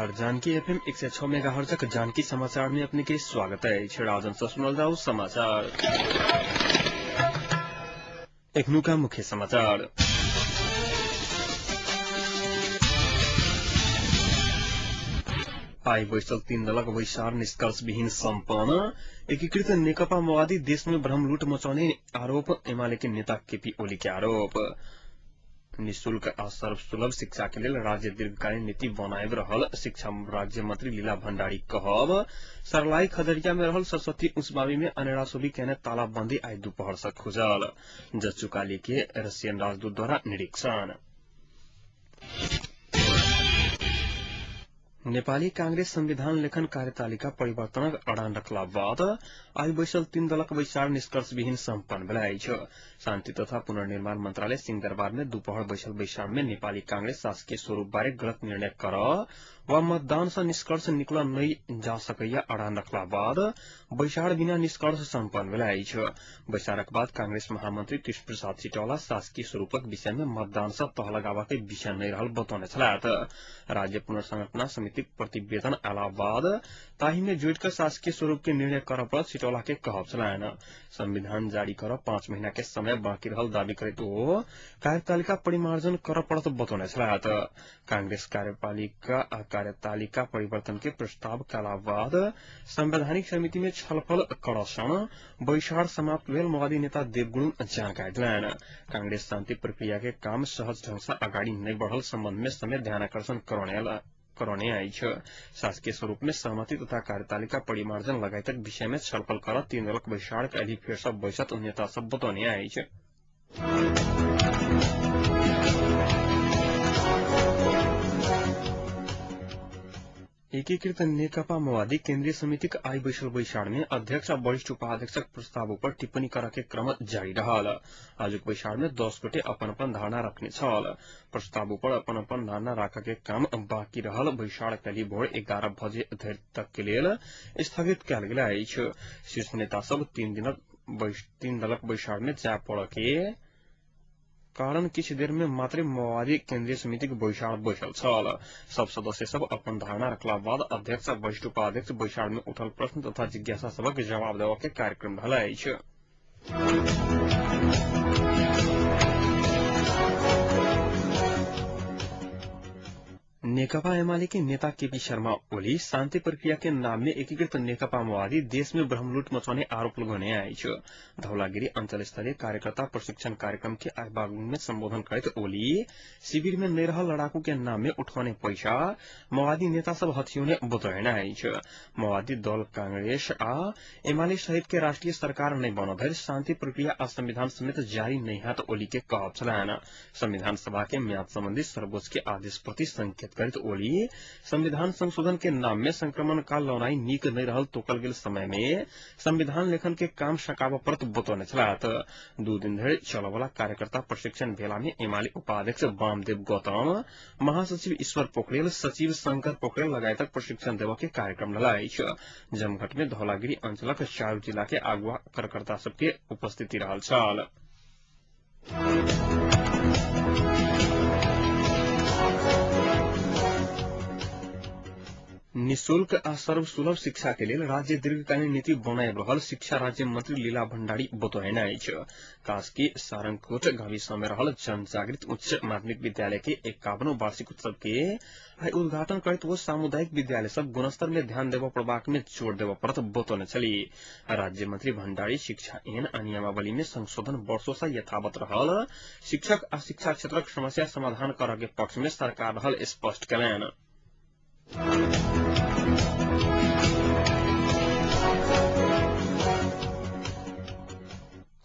नमस्कार, जानकी एफएम 106 मेगाहर्जक जानकी समाचार में अपने के स्वागत है। राजन से सुनल जाओ समाचार। एखनुका मुख्य समाचार। आई बैसल तीन दलक बैसार निष्कर्ष विहीन सम्पन्न। एकीकृत नेकपा माओवादी देश में भ्रमलूट मचाउने आरोप, एमाले के नेता केपी ओली के आरोप। निशुल्क आ सर्वसुलभ शिक्षा के लेल राज्य दीर्घकालीन नीति बनाएब रहल शिक्षा राज्य मंत्री लीला भण्डारी कहब। सरलाई खजरिया में रहल सरस्वती उच्च में अनेरासोबी केने तालाबंदी आई दोपहर से खुजल। जच्चुकाली के रशियन राजदूत द्वारा निरीक्षण। नेपाली कांग्रेस संविधान लेखन कार्यतालिका परिवर्तनक अड़ान रखला बाद आई बैसल तीन दलक बैसार निष्कर्ष विहीन सम्पन्न भेल अछि। शान्ति तथा पुनर्निर्माण मंत्रालय सिंहदरबार में दोपहर बैसल बैसार में नेपाली कांग्रेस शासकीय स्वरूप बारे गलत निर्णय कर वा मतदान से निष्कर्ष निकल नहीं जा सकैया अड़ान रखला बाद बैसार बिना निष्कर्ष सम्पन्न भेल अछि। बैसारक बाद कांग्रेस महामंत्री कृष्ण प्रसाद सिटौला शासकीय स्वरूपक विषय में मतदान से तह लगावा के विषय नहीं रहल बतौने छलथि। राज्य पुनर्संरचना समिति प्रतिवेदन आला बाद ताही में जोड़िकर शासकीय स्वरूप के निर्णय कर पड़त सिटौला के कहब छलनि। संविधान जारी कर 5 महीना के समय बाँकी रहल दावी करैत ओ कार्यतालिका परिमार्जन कर पड़त बतौने छलथि। कांग्रेस कार्यपालिका आ कार्यतालिका परिवर्तन के प्रस्ताव कला बाद संवैधानिक समिति में छलफल करसन बैसार समाप्त भेल माओवादी नेता देवगुरुङ जानकारी दिलनि। कांग्रेस शान्ति प्रक्रिया के काम सहज ढंग से अगाडि नहीं बढ़ल सम्बन्ध में समेत ध्यानाकर्षण करौने अछि। शासकीय स्वरूप में सहमति तथा कार्यतालिका परिमार्जन लगायतक विषय में छलफल कर तीन दलक बैसार काल्हि फेर सब बैसत नेता सब बतौने अछि। एकीकृत नेकपा माओवादी केन्द्रीय समितिक आई बैसल बैसार में अध्यक्ष आ वरिष्ठ उपाध्यक्षक प्रस्ताव पर टिप्पणी कर के क्रम जारी रहल। आजुक बैसार में 10 गोटे अपन अपन धारणा रखने छल। प्रस्ताव पर अपन अपन धारणा राख के काम बाकी रहल बैसार काल्हि भोर 11 बजे धरि तक के लेल स्थगित कयल गेल अछि। शीर्ष नेता सब तीन दलक बैसार में जाय पड़ऽ के कारण किछु देर में मात्रे माओवादी केन्द्रीय समितिक बैसार बैसल छल। सब सदस्य सब अपन धारणा रखला बाद अध्यक्ष आ वरिष्ठ उपाध्यक्ष बैसार में उठल प्रश्न तथा जिज्ञासा सबक जवाब देबऽ के कार्यक्रम रहल अछि। नेकपा एमाले के नेता केपी शर्मा ओली शान्ति प्रक्रिया के नाम में एकीकृत नेकपा माओवादी देश में भ्रमलूट मचाउने आरोप लगौने अछि। धौलागिरी अंचल स्तरीय कार्यकर्ता प्रशिक्षण कार्यक्रम के आइ बागलुङ में सम्बोधन करैत ओली शिविर में नहीं रहल लड़ाकू के नाम में उठौने पैसा माओवादी नेता सब हथियोने बतौने अछि। माओवादी दल कांग्रेस आ एमाले सहित के राष्ट्रिय सरकार नहीं बन धरि शान्ति प्रक्रिया आ संविधान समेत जारी नहीं हैत ओली के कहब छलनि। संविधान सभा के म्याद सम्बन्धी सर्वोच्च के आदेश प्रति संकेत करैत ओली संविधान संशोधन के नाम में संक्रमण काल लौनाई नीक नहीं रहल तोकल गेल समय में संविधान लेखन के काम सकाबऽ पड़त बतौने छलथि। 2 दिन धरि चलऽवला कार्यकर्ता प्रशिक्षण भेला में एमाले उपाध्यक्ष वामदेव गौतम, महासचिव ईश्वर पोखरेल, सचिव शंकर पोखरेल लगायतक प्रशिक्षण देबऽ के कार्यक्रम रहल अछि। जमघट में धौलागिरी अंचलक 4 जिला के अगुवा कार्यकर्ता सबके उपस्थिति रहल छल। निशुल्क आ सर्वसुलभ शिक्षा के लेल राज्य दीर्घकालीन नीति बनाएब रहल शिक्षा राज्य मंत्री लीला भण्डारी बतौने अछि। कास्की सारंगकोट गाविस में रहल जनजागृत उच्च माध्यमिक विद्यालय के 51 वार्षिक उत्सव के आइ उद्घाटन करैत वो सामुदायिक विद्यालय सब गुणस्तर में ध्यान देबऽ पड़बाक में जोर देबऽ पड़त बतौने छली। राज्य मंत्री भण्डारी शिक्षा ऐन आ नियमावली में संशोधन वर्षो से यथावत रहल शिक्षक आ शिक्षा क्षेत्रक समस्या समाधान करऽ के पक्ष में सरकार रहल स्पष्ट कयलनि।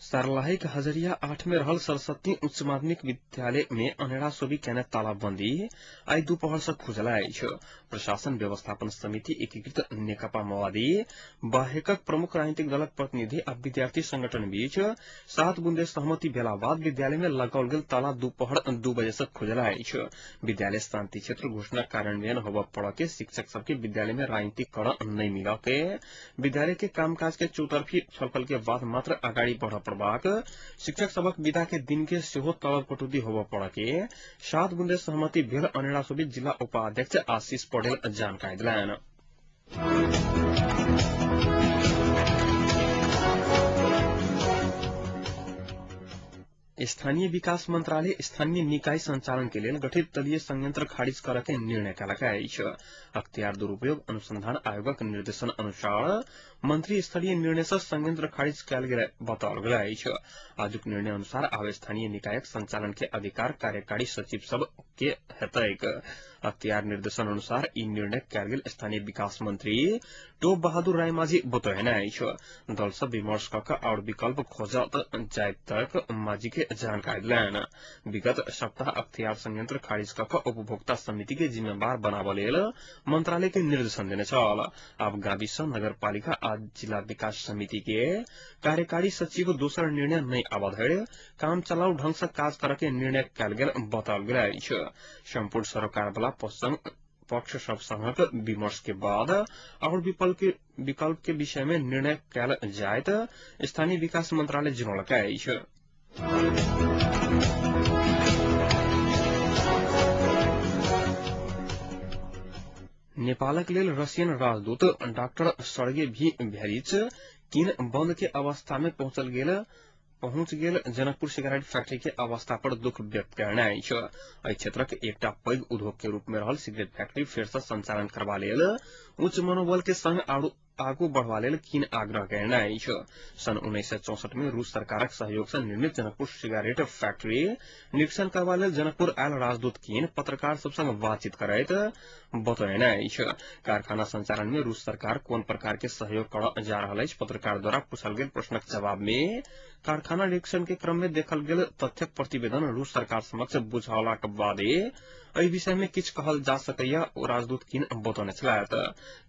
सर्लाहीक हजरिया 8 में रहल सरस्वती उच्च माध्यमिक विद्यालय में अनेरा सोबी केने तालाबंदी आई दोपहर से खुजल अछि। प्रशासन व्यवस्थापन समिति एकीकृत नेकपा माओवादी बाहेकक प्रमुख राजनीतिक दलक प्रतिनिधि आ विद्यार्थी संगठन बीच 7 बुंदे सहमति भेला बाद विद्यालय में लगाओल गेल ताला दोपहर 2 बजे से खुजल अछि। विद्यालय शान्ति क्षेत्र घोषणा कार्यान्वयन होबऽ पड़ऽ के शिक्षक सबके विद्यालय में राजनीति कर नहीं मिल के विद्यालय के कामकाज के चौतरफी छलफल के बाद मात्र अगाडि बढ़ पड़बाक करबाक शिक्षक सबक विदा के दिन के सेहो तलब कटौती होबय पड़ऽ के 7 बुंदे सहमति भेल अनेरा सोभित जिला उपाध्यक्ष आशीष पटेल जानकारी दिलनि। स्थानीय विकास मंत्रालय स्थानीय निकाय संचालन के लेल गठित दलीय संयंत्र खारिज करऽ के निर्णय कयलक अछि। अख्तियार दुरूपयोग अनुसंधान आयोगक निर्देशन अनुसार मंत्री स्तरीय निर्णय से संयंत्र खारिज कयल गेल बताओल गेल अछि। आजुक निर्णय अनुसार आब स्थानीय निकायक संचालन के अधिकार कार्यकारी सचिव सब के हेतैक। अख्तियार निर्देशन अनुसार ई निर्णय कयल गेल स्थानीय विकास मंत्री टोप बहादुर रायमाझी बतौने अछि। दल से विमर्श कऽ कऽ और विकल्प खोजत जाय तक माझी के जानकारी दिलनि। विगत सप्ताह अख्तियार संयंत्र खारिज कऽ कऽ उपभोक्ता समिति के जिम्मेवार बनाबऽ लेल मंत्रालय के निर्देशन देने छल। आब गाविस नगरपालिका आ जिला विकास समिति के कार्यकारी सचिव दोसर निर्णय नहि आबऽ धरि काम चलाऊ ढंग से काज करऽ के निर्णय कयल गेल बताओल गेल अछि। सम्पूर्ण सरोकार वाला पक्ष सब संगक विमर्श के बाद और विकल्प के विषय में निर्णय कयल जायत स्थानीय विकास मंत्रालय जनौलक अछि। नेपालक लेल रसियन राजदूत डाक्टर सर्गे भी भेरिच किन बंद के अवस्था में पहुंच गेल जनकपुर सिगरेट फैक्ट्री के अवस्था पर दुख व्यक्त करने अछि। एहि क्षेत्रक एकटा पैघ उद्योग के रूप में रहल सिगरेट फैक्ट्री फेर से संचालन करबा लेल उच्च मनोबल के संग आगू बढ़वा लेल किन आग्रह कयने अछि। सन 1964 में रूस सरकारक सहयोग से निर्मित जनकपुर सिगरेट फैक्ट्री निरीक्षण करबा लेल जनकपुर आयल राजदूत किन पत्रकार सब संग बातचीत करैत बतौने अछि। कारखाना संचालन में रूस सरकार कोन प्रकार के सहयोग करऽ जा रहल अछि पत्रकार द्वारा पूछल गेल प्रश्नक जवाब में कारखाना निरीक्षण के क्रम में देखल गेल तथ्यक प्रतिवेदन रूस सरकार समक्ष बुझौलाक बादे एहि विषय में किछु कहल जा सकैया ओ राजदूत किन बतौने छलथि।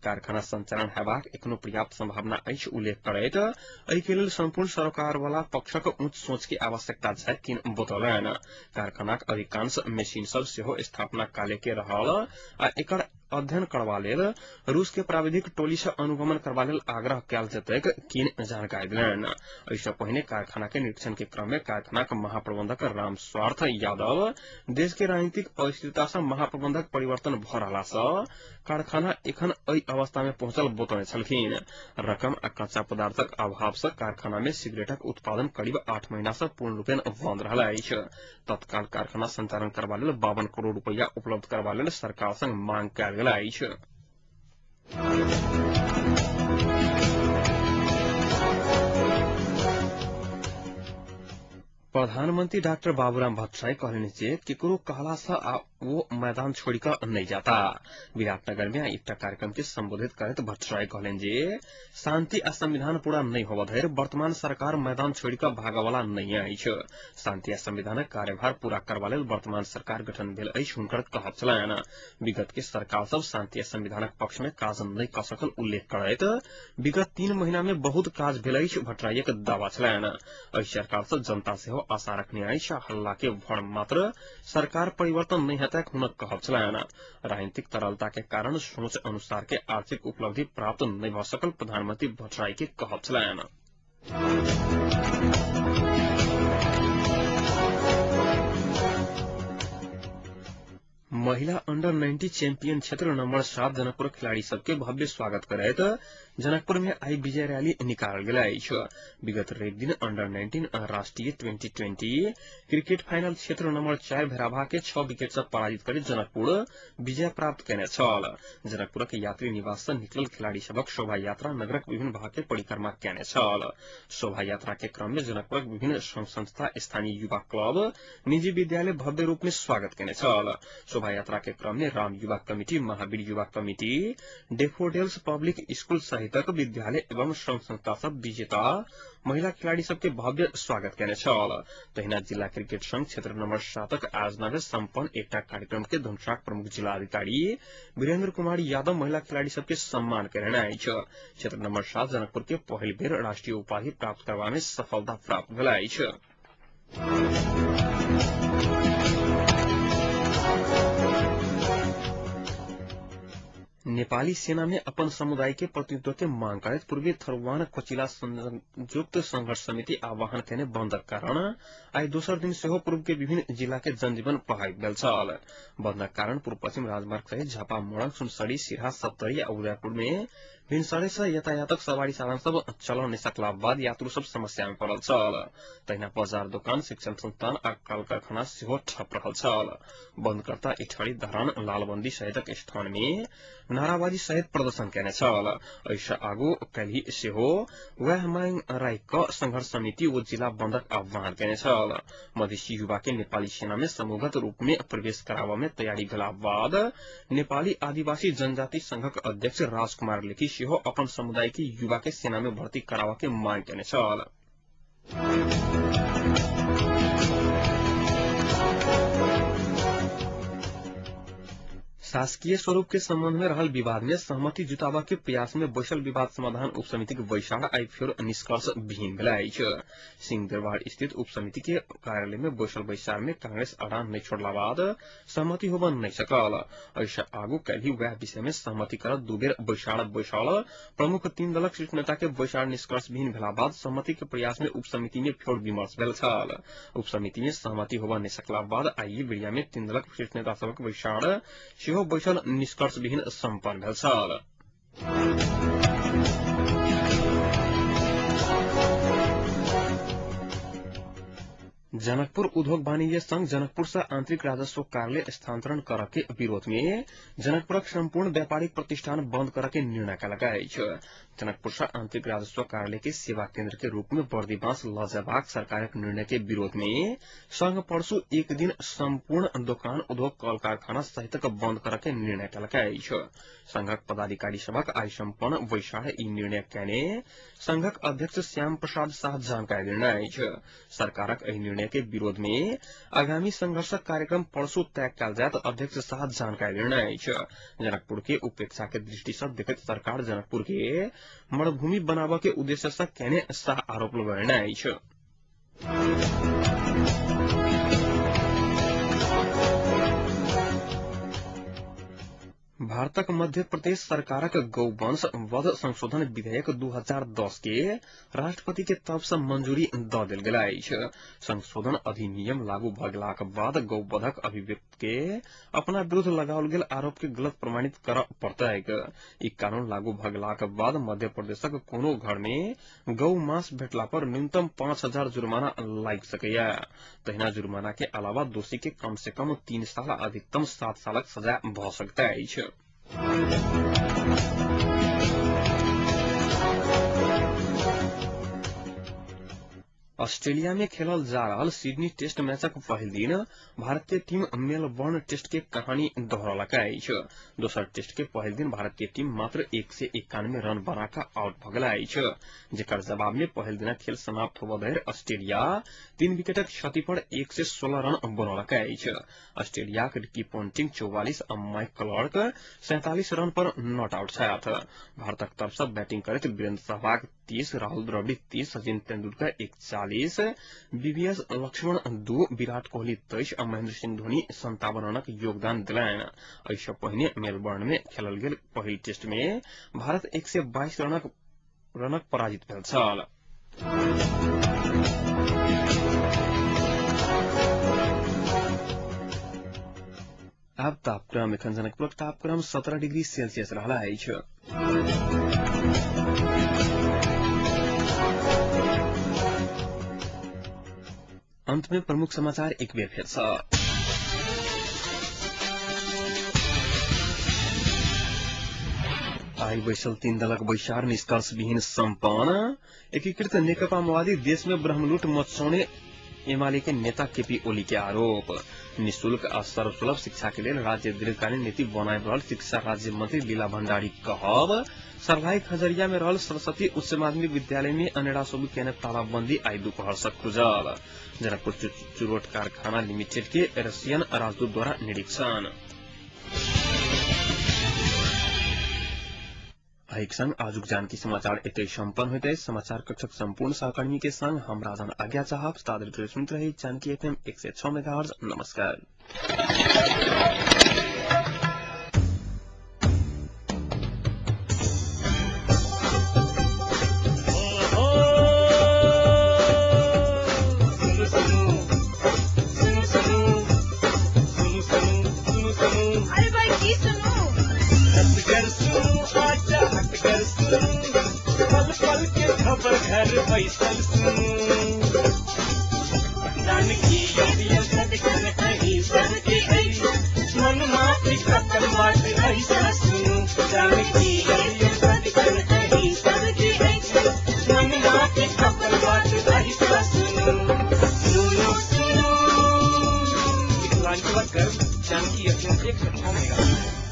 कारखाना संचालन हेबाक एखनो पर्याप्त संभावना अछि उल्लेख करैत एहि के लेल सम्पूर्ण सरोकार वाला पक्षक उच्च सोच के आवश्यकता छै किन बतौलनि। कारखानाक अधिकांश मशीन सब सेहो स्थापना काले के रहल आ एकर अध्ययन करबा लेल रूस के प्राविधिक टोली से अनुगमन करबा लेल आग्रह कयल जेतैक किन जानकारी देलनि। एहि पहिने कारखाना के निरीक्षण के क्रम में कारखानाक महाप्रबंधक राम स्वार्थ यादव देश के राजनीतिक अस्थिरता से महाप्रबंधक परिवर्तन भ रहला से कारखाना एखन एहि अवस्था में पहुंचल बतौने छलखिन। रकम आ कच्चा पदार्थक अभाव से कारखाना में सिगरेटक उत्पादन करीब 8 महीना से पूर्ण रूपेण बंद रहल अछि। तत्काल कारखाना संचालन करबा लेल 52 करोड़ रुपया उपलब्ध करबा लेल सरकार संग मांग कयल गेल अछि। प्रधानमंत्री डाक्टर बाबूराम भट्टराई कहलनि जे केकरो कहला से आ वो मैदान छोड़ कऽ नहीं जाता। विराटनगर में एकटा कार्यक्रम के संबोधित करैत भट्टराई कहलनि जे शांति आ संविधान पूरा नहीं होबऽ धरि वर्तमान सरकार मैदान छोड़ कऽ भागऽ वाला नहीं अछि। शांति आ संविधानक कार्यभार पूरा करबा लेल वर्तमान सरकार गठन भेल अछि हुनकर कहब छलनि। विगत के सरकार सब शांति आ संविधानक पक्ष में काज नहीं कऽ सकल उल्लेख करैत विगत 3 महीना में बहुत काज भेल अछि भट्टराईक दावा छलनि। एहि सरकार से जनता सेहो आशा रखने अछि। हल्ला के भर मात्र सरकार परिवर्तन नहीं हेतैक हुनक कहब छलनि। राजनीतिक तरलता के कारण सोच अनुसार के आर्थिक उपलब्धि प्राप्त नहीं भ सकल प्रधानमंत्री भट्टराई के कहब छलनि। महिला अंडर 90 चैंपियन क्षेत्र नंबर 7 जनकपुर खिलाड़ी सबके भव्य स्वागत करैत जनकपुर में आई विजय रैली निकालल गेल अछि। विगत रवि दिन अंडर 19 राष्ट्रीय 2020 क्रिकेट फाइनल क्षेत्र नंबर 4 भेराभा के 6 विकेट से पराजित करैत जनकपुर विजय प्राप्त केने छल। जनकपुरक यात्री निवास से निकलल खिलाड़ी सबक शोभा यात्रा नगरक विभिन्न भाग के परिक्रमा केने छल। शोभा यात्रा के क्रम में जनकपुरक विभिन्न संघ संस्था, स्थानीय युवा क्लब, निजी विद्यालय भव्य रूप में स्वागत केने छल। शोभा यात्रा के क्रम में राम युवा कमिटी, महावीर युवा कमिटी, डेफोडेल्स पब्लिक स्कूल सहितक विद्यालय एवं संघ संस्था सब विजेता महिला खिलाड़ी सबके भव्य स्वागत केने छल। तहिना जिला क्रिकेट संघ क्षेत्र नंबर 7 आयोजना में सम्पन्न एकटा कार्यक्रम के धनुषाक प्रमुख जिला अधिकारी वीरेंद्र कुमार यादव महिला खिलाड़ी सबके सम्मान केने अछि। क्षेत्र नंबर 7 जनकपुर के पहिल बेर राष्ट्रीय उपाधि प्राप्त करबा में सफलता प्राप्त भेल अछि। नेपाली सेना में अपन समुदाय के प्रतिनिधित्व के मांग करैत पूर्वी थरुवान कोचिला संयुक्त संघर्ष समिति आह्वान केने बंदक कारण आइ दोसर दिन सेहो पूर्व के विभिन्न जिला के जनजीवन प्रभावित भेल छल। बंदक कारण पूर्व पश्चिम राजमार्ग सहित झापा, मोरंग, सुनसरी, सिरहा, सप्तरी आ उदयपुर में भिनसरे से यातायातक सवारी साधन सब चल नहि सकला बाद यात्रु सब समस्या में पड़ल छल। तहिना बाजार, दोकान, शिक्षण संस्थान आ कल कारखाना सेहो ठप रहल छल। बंदकर्ता इटहरी, धरान, लालबंदी सहितक स्थान में नाराबाजी सहित प्रदर्शन केने छल। एहिसँ आगू काल्हि सेहो वएह मांग राखि कऽ संघर्ष समिति ओ जिला बंदक आह्वान केने छल। मधेसी युवा के नेपाली सेना में समूहगत रूप में प्रवेश कराबऽ में तैयारी भेला बाद नेपाली आदिवासी जनजाति संघक अध्यक्ष राजकुमार लेखी सेहो अपन समुदाय के युवा के सेना में भर्ती कराबऽ के मांग केने छल। शासकीय स्वरूप के संबंध में रहल विवाद में सहमति जुटाबऽ के प्रयास में बैसल विवाद समाधान उप समिति के बैसार आइ फेर निष्कर्ष विहीन भेल अछि। सिंहदरबार स्थित उप समिति के कार्यालय में बैसल बैसार में कांग्रेस अड़ान नहि छोड़ला बाद सहमति होबऽ नहि सकल। एहिसँ आगू काल्हि वएह विषय में सहमति करत दू बेर बैसार बैसल प्रमुख तीन दलक शीर्ष नेता के बैसार निष्कर्ष विहीन भेला बाद सहमति के प्रयास में उप समिति में फेर विमर्श भेल छल। उप समिति में सहमति होबऽ नहि सकला बाद आइ बिरिया में तीन दलक शीर्ष नेता सभक बैसार सेहो बैसल निष्कर्ष विहीन सम्पन्न भेल छल। जनकपुर उद्योग वाणिज्य संघ जनकपुर से आंतरिक राजस्व कार्यालय स्थानांतरण करऽ के विरोध में जनकपुरक संपूर्ण व्यापारिक प्रतिष्ठान बंद करऽ के निर्णय कयलक अछि। जनकपुर से आंतरिक राजस्व कार्यालय के सेवा केंद्र के रूप में बर्दीबांस लऽ जयबाक सरकारक निर्णय के विरोध में संघ परसू एक दिन संपूर्ण दोकान, उद्योग, कल कारखाना सहितक बंद करऽ के निर्णय कयलक अछि। संघक पदाधिकारी सभक आइ सम्पन्न बैसार ई निर्णय कयने संघक अध्यक्ष श्याम प्रसाद शाह जानकारी देने अछि। सरकारक एहि निर्णय के विरोध में आगामी संघर्षक कार्यक्रम परसू तय कयल जायत अध्यक्ष शाह जानकारी देने अछि। जनकपुर के उपेक्षा के दृष्टि से देखैत सरकार जनकपुर के मरुभूमि बनाबऽ के उद्देश्य से केने शाह आरोप लगेने अछि। भारतक मध्य प्रदेश सरकारक गौवंश वध संशोधन विधेयक 2010 के राष्ट्रपति के तरफ से मंजूरी दऽ देल गेल अछि। संशोधन अधिनियम लागू भऽ गेलाक बाद गौवधक अभियुक्त के अपना विरुद्ध लगाओल गेल आरोप के गलत प्रमाणित करऽ पड़तैक। ई कानून लागू भऽ गेलाक बाद मध्य प्रदेशक कोनो घर में गौ मांस भेटला पर न्यूनतम 5000 जुर्माना लागि सकैया। तहिना जुर्माना के अलावा दोषी के कम से कम 3 साल आ अधिकतम 7 सालक सजा भऽ सकैत अछि। ऑस्ट्रेलिया में खेलल जा रहल सिडनी टेस्ट मैचक पहिल दिन भारतीय टीम मेलबर्न टेस्ट के कहानी दोहरौलक अछि। दोसर टेस्ट के पहिल दिन भारतीय टीम मात्र 191 रन बना कऽ आउट भऽ गेल अछि, जेकर जवाब में पहिल दिनक खेल समाप्त होबऽ धरि ऑस्ट्रेलिया 3 विकेटक क्षति पर 116 रन बनौलक अछि। ऑस्ट्रेलियाक रिकी पोंटिंग 44 आ माइक क्लार्क 47 रन पर not out छथि। भारतक तरफ सँ बैटिंग करैत वीरेन्द्र सहवाग 30, राहुल द्रविड़ 30, सचिन तेंदुलकर 41, बीवीएस लक्ष्मण 2, विराट कोहली 23 आ महेंद्र सिंह धोनी 57 रनक योगदान देलनि। एहिसँ पहिने मेलबर्न में खेलल गेल पहिल टेस्ट में भारत 122 रनक पराजित भेल छल। आब तापक्रम। एखन जनकपुरक तापक्रम 17 डिग्री सेल्सियस रहल अछि। अंत में प्रमुख समाचार एक बेर फेर सँ। आइ बैसल तीन दलक बैसार निष्कर्ष विहीन सम्पन्न। एकीकृत नेकपा माओवादी देश में ब्रह्मलूट मचाउने एमाले के नेता केपी ओली के आरोप। निःशुल्क आ सर्वसुलभ शिक्षा के लेल राज्य दीर्घकालीन नीति बनाबि रहल शिक्षा राज्य मंत्री लीला भंडारी कहब। सर्लाही खजरिया में रहल सरस्वती उच्च माध्यमिक विद्यालय में अनेरा सोबी केने तालाबंदी आई दोपहर से खुजल। जनकपुर चुरोट कारखाना लिमिटेड के रशियन राजदूत द्वारा निरीक्षण। एहिक संग आजुक जानकी समाचार एतय सम्पन्न होइत अछि। समाचार कक्षक संपूर्ण सहकर्मी के संग हम राजन आज्ञा चाहब। ताधरि सुनैत रही जानकी एफएम 106 मेगाहर्ट्ज। नमस्कार। मिथिलांचलक गर्व जानकी एफएम 106 मेगा।